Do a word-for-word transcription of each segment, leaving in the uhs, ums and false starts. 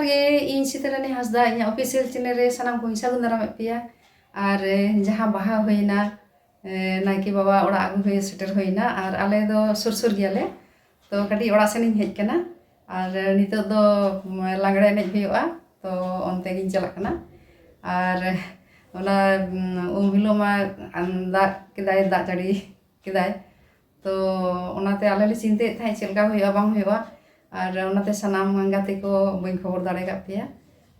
ᱜᱮ, ᱤᱧ ᱥᱤᱛᱟᱨᱟᱱᱤ ᱦᱟᱸᱥᱫᱟ, ᱤᱧᱟᱹᱜ ᱚᱯᱷᱤᱥᱤᱭᱟᱞ ᱪᱮᱱᱮᱞ ᱨᱮ ᱥᱟᱱᱟᱢ ᱠᱚᱧ ᱥᱟᱹᱜᱩᱱ ᱫᱟᱨᱟᱢᱮᱫ ᱯᱮᱭᱟ᱾ ᱟᱨ ᱮ, ᱡᱟᱦᱟᱸ ᱵᱟᱦᱟ ᱦᱩᱭᱱᱟ, ᱮ, ᱱᱟᱭᱠᱮ ᱵᱟᱵᱟ ᱚᱲᱟᱜ ᱟᱹᱜᱩ ᱦᱩᱭ ᱥᱮᱴᱮᱨ ᱦᱩᱭᱱᱟ, ᱟᱨ ᱟᱞᱮ ᱫᱚ ᱥᱩᱨ ᱥᱩᱨ ᱜᱮᱭᱟᱞᱮ᱾ ᱛᱚ ᱠᱟᱹᱴᱤᱡ ᱚᱲᱟᱜ ᱥᱮᱱᱤᱧ ᱦᱮᱡ ᱠᱟᱱᱟ, ᱟᱨ ᱮ, ᱱᱤᱛᱚᱜ ᱫᱚ ᱩᱢ, ᱞᱟᱜᱽᱲᱮ ᱮᱱᱮᱡ ᱦᱩᱭᱩᱜᱼᱟ, ᱛᱚ ᱚᱱᱛᱮ ᱜᱤᱧ ᱪᱟᱞᱟᱜ ᱠᱟᱱᱟ᱾ ᱟᱨ ᱮ, ᱚᱱᱟ ᱩᱢ, ᱩᱢ ᱦᱤᱞᱳᱜ ᱢᱟ ᱟᱢ, ᱫᱟᱜ ᱠᱮᱫᱟᱭ, ᱫᱟᱜ ᱡᱟᱹᱲᱤ ᱠᱮᱫᱟᱭ᱾ ᱛᱚ ᱚᱱᱟᱛᱮ ᱟᱞᱮ ᱞᱮ ᱪᱤᱱᱛᱟᱹᱭᱮᱫ ᱛᱟᱦᱮᱸᱫ ᱪᱮᱫ ᱞᱮᱠᱟ ᱦᱩᱭᱩᱜᱼᱟ ᱵᱟᱝ ᱦᱩᱭᱩᱜᱼᱟ᱾ ᱟᱨ ᱚᱱᱟᱛᱮ ᱥᱟᱱᱟᱢ ᱜᱟᱛᱮ ᱠᱚ ᱵᱟᱹᱧ ᱠᱷᱚᱵᱚᱨ ᱫᱟᱲᱮ ᱟᱠᱟᱫ ᱯᱮᱭᱟ᱾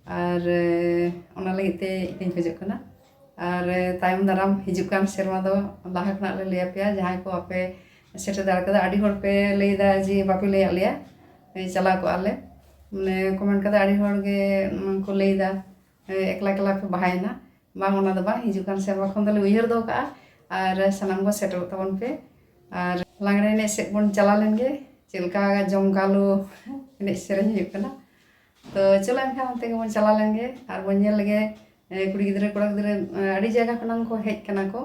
ᱟᱨ ᱮ, ᱚᱱᱟ ᱞᱟᱹᱜᱤᱫ ᱛᱮ ᱤᱠᱟᱹᱧ ᱠᱷᱚᱡᱚᱜ ᱠᱟᱱᱟ᱾ ᱟᱨ ᱮ, ᱛᱟᱭᱚᱢ ᱫᱟᱨᱟᱢ ᱦᱤᱡᱩᱜ ᱠᱟᱱ ᱥᱮᱨᱢᱟ ᱫᱚ ᱞᱟᱦᱟ ᱠᱷᱚᱱᱟᱜ ᱞᱮ ᱞᱟᱹᱭ ᱟᱯᱮᱭᱟ, ᱡᱟᱦᱟᱸᱭ ᱠᱚ ᱟᱯᱮ ᱥᱮᱴᱮᱨ ᱫᱟᱲᱮ ᱠᱟᱫᱟ᱾ ᱟᱹᱰᱤ ᱦᱚᱲ ᱯᱮ ᱞᱟᱹᱭᱫᱟ ᱡᱮ ᱵᱟᱯᱮ ᱞᱟᱹᱭᱟᱫ ᱞᱮᱭᱟ, ᱮ, ᱪᱟᱞᱟᱣ ᱠᱚᱜᱼᱟ ᱞᱮ, ᱢᱟᱱᱮ ᱠᱚᱢᱮᱱᱴ ᱠᱟᱛᱮ ᱟᱹᱰᱤ ᱦᱚᱲ ᱜᱮ ᱩᱢ, ᱠᱚ ᱞᱟᱹᱭᱫᱟ, ᱮ, ᱮᱠᱞᱟ ᱮᱠᱞᱟ ᱯᱮ ᱵᱟᱦᱟᱭᱮᱱᱟ᱾ ᱵᱟᱝ, ᱚᱱᱟ ᱫᱚ ᱵᱟᱝ, ᱦᱤᱡᱩᱜ ᱠᱟᱱ ᱥᱮᱨᱢᱟ ᱠᱷᱚᱱ ᱫᱚᱞᱮ ᱩᱭᱦᱟᱹᱨ ᱫᱚᱦᱚ ᱠᱟᱜᱼᱟ᱾ ᱟᱨ ᱥᱟᱱᱟᱢ ᱠᱚ ᱥᱮᱴᱮᱨᱚᱜ ᱛᱟᱵᱚᱱ ᱯᱮ᱾ ᱟᱨ ᱞᱟᱜᱽᱲᱮ ᱮᱱᱮᱡ ᱥᱮᱫ ᱵᱚᱱ ᱪᱟᱞᱟᱣ ᱞᱮᱱ ᱜᱮ, ᱪᱮᱫ ᱞᱮᱠᱟ ᱡᱚᱢᱠᱟᱣᱞᱩ ᱮᱱᱮᱡ ᱥᱮᱨᱮᱧ ᱦᱩᱭᱩᱜ ᱠᱟᱱᱟ᱾ ᱛᱚ ᱪᱚᱞᱚ ᱮᱱᱠᱷᱟᱱ ᱚᱱᱛᱮ ᱜᱮᱵᱚᱱ ᱪᱟᱞᱟᱣ ᱞᱮᱱ ᱜᱮ, ᱟᱨ ᱵᱚᱱ ᱧᱮᱞ ᱞᱮᱜᱮ, ᱮ, ᱠᱩᱲᱤ ᱜᱤᱫᱽᱨᱟᱹ ᱠᱚᱲᱟ ᱜᱤᱫᱽᱨᱟᱹ, ᱮ, ᱟᱹᱰᱤ ᱡᱟᱭᱜᱟ ᱠᱷᱚᱱᱟᱜ ᱠᱚ ᱦᱮᱡ ᱠᱟᱱᱟ ᱠᱚ᱾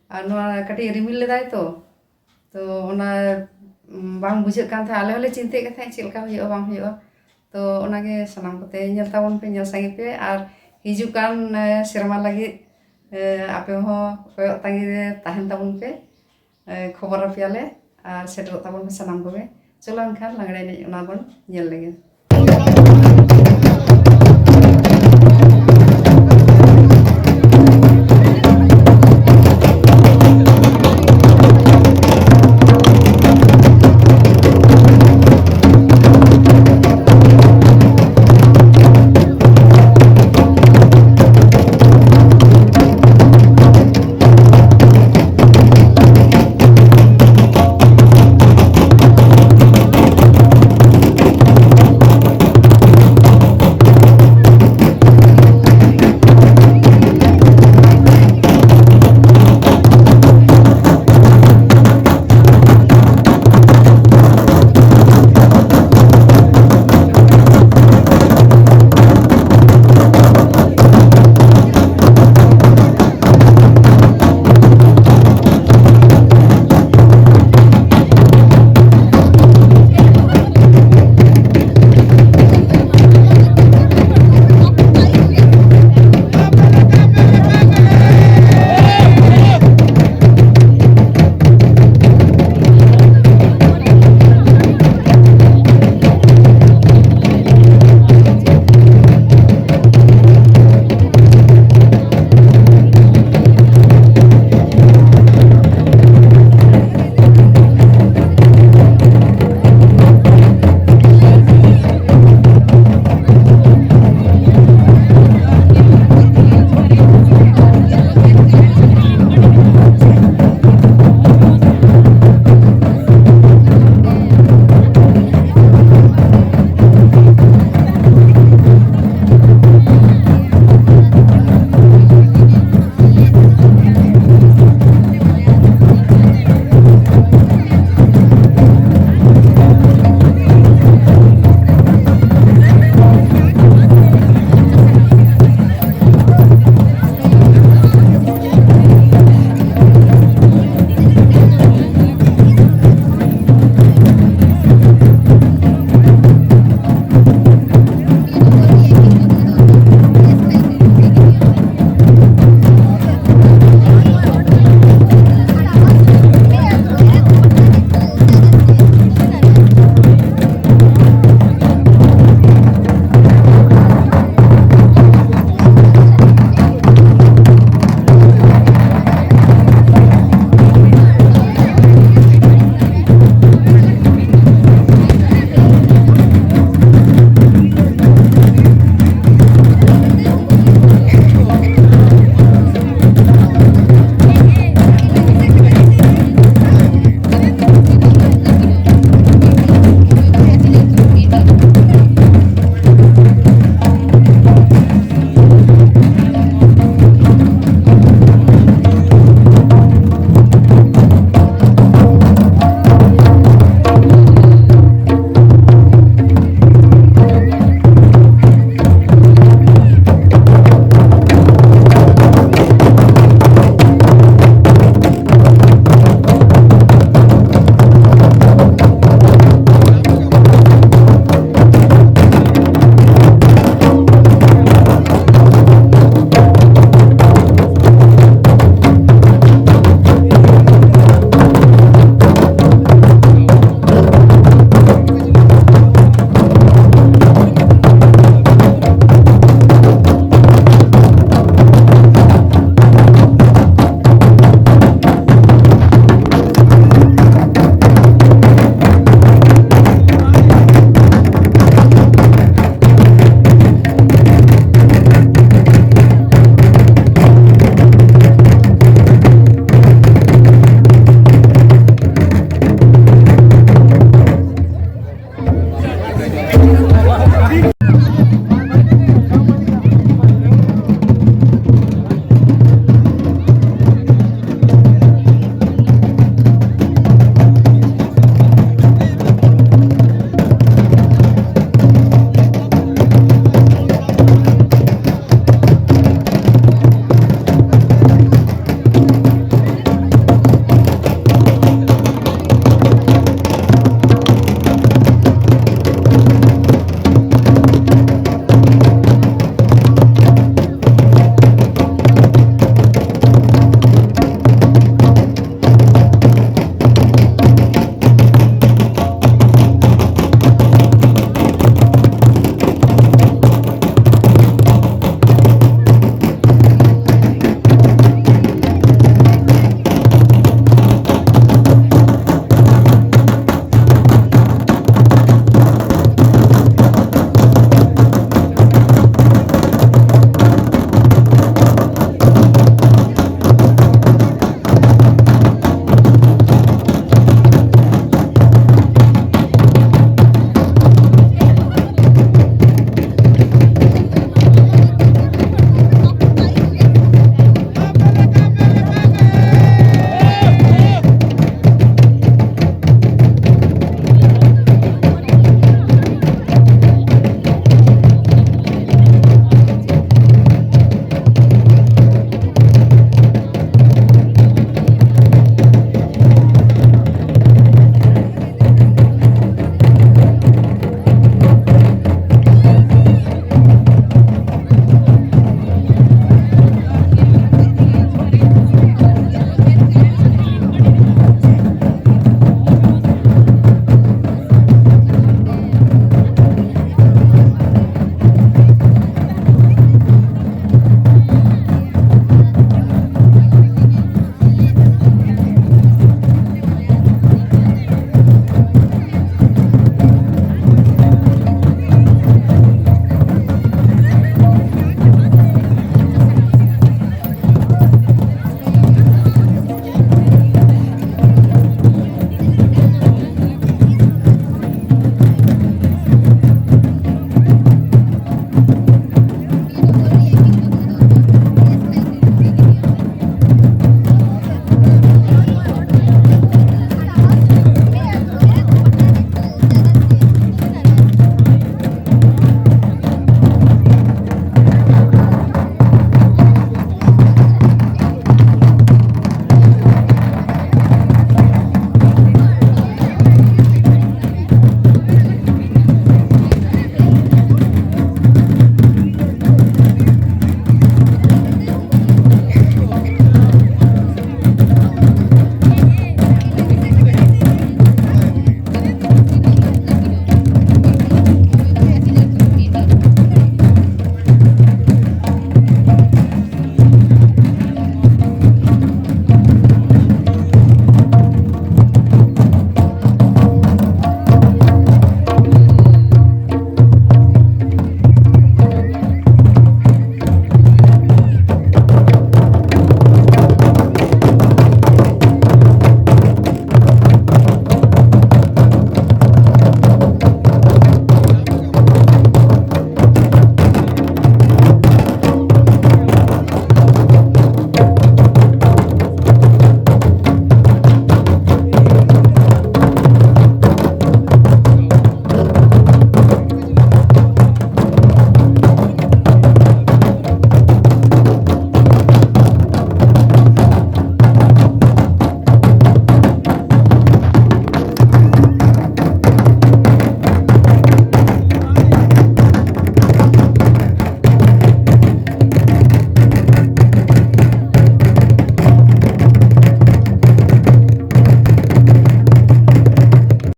ᱟᱨ ᱱᱚᱣᱟ ᱠᱟᱹᱴᱤᱡ ᱨᱤᱢᱤᱞ ᱞᱮᱫᱟᱭ ᱛᱚ, ᱛᱚ ᱚᱱᱟ, ᱩᱢ, ᱵᱟᱝ ᱵᱩᱡᱷᱟᱹᱜ ᱠᱟᱱ ᱛᱟᱦᱮᱸᱫ᱾ ᱟᱞᱮ ᱦᱚᱸᱞᱮ ᱪᱤᱱᱛᱟᱹᱭᱮᱫ ᱠᱟᱱ ᱛᱟᱦᱮᱸᱫ ᱪᱮᱫ ᱞᱮᱠᱟ ᱦᱩᱭᱩᱜᱼᱟ ᱵᱟᱝ ᱦᱩᱭᱩᱜᱼᱟ᱾ ᱛᱚ ᱚᱱᱟᱜᱮ ᱥᱟᱱᱟᱢ ᱠᱚᱛᱮ ᱧᱮᱞ ᱛᱟᱵᱚᱱ ᱯᱮ, ᱧᱮᱞ ᱥᱟᱸᱜᱮ ᱯᱮ, ᱟᱨ ᱦᱤᱡᱩᱜ ᱠᱟᱱ, ᱮ, ᱥᱮᱨᱢᱟ ᱞᱟᱹᱜᱤᱫ, ᱮ, ᱟᱯᱮ ᱦᱚᱸ ᱠᱚᱭᱚᱜ ᱛᱟᱺᱜᱤ ᱨᱮ ᱛᱟᱦᱮᱱ ᱛᱟᱵᱚᱱ ᱯᱮ᱾ ᱮ, ᱠᱷᱚᱵᱚᱨ ᱟᱯᱮᱭᱟᱞᱮ, ᱟᱨ ᱥᱮᱴᱮᱨᱚᱜ ᱛᱟᱵᱚᱱ ᱯᱮ ᱥᱟᱱᱟᱢ ᱠᱚᱜᱮ᱾ ᱪᱚᱞᱚ ᱮᱱᱠᱷᱟᱱ ᱞᱟᱜᱽᱲᱮ ᱮᱱᱮᱡ ᱚᱱᱟ ᱵᱚᱱ ᱧᱮᱞ ᱞᱮᱜᱮ᱾